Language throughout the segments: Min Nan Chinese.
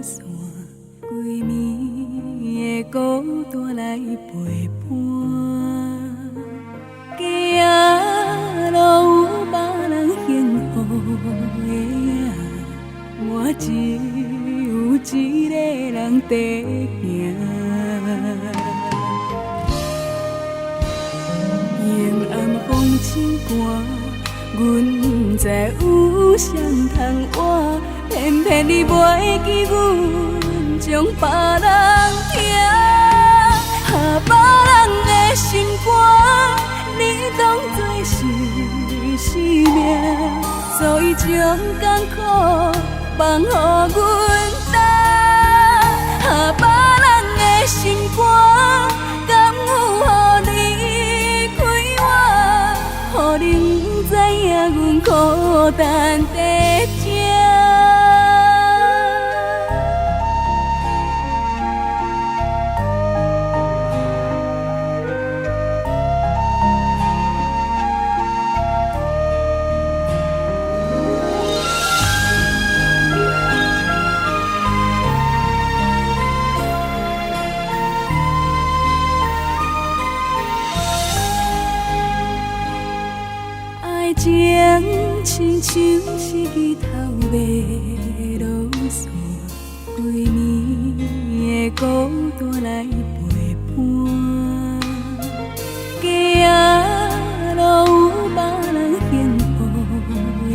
散，規暝的孤單來陪伴。街仔路有別人幸福的影，我只有一个人佇行。黑暗風凊寒，阮毋知有誰通活，偏偏你袂記阮將別人疼。啊，別人的心肝，你當作是生命，所以將艱苦放予阮擔。啊，別人的心肝，敢有予你快活？予你毋知影阮孤單佇這。愛情親像是日頭欲落山，規暝的孤單來陪伴。街仔路有別人幸福的影，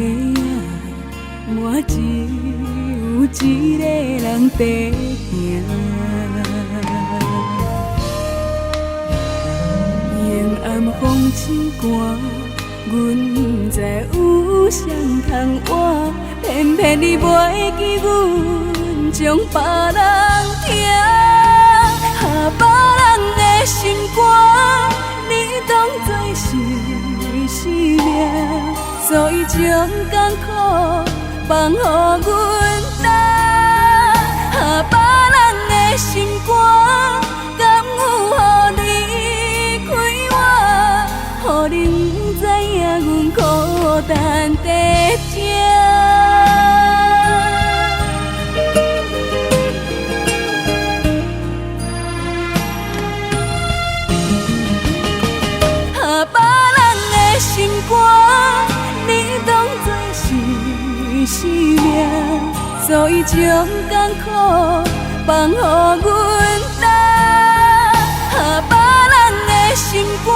我只有一个人佇行。黑暗風凊寒，阮毋知有誰通活，偏偏你袂記阮將別人疼。啊，別人的心肝，你當作是生命，所以將艱苦放予阮擔。啊，別人的心肝，敢有予你快活？予你毋知影阮孤單佇這。啊，別人的心肝，你當作是生命，所以將艱苦放予阮擔。啊，別人的心肝，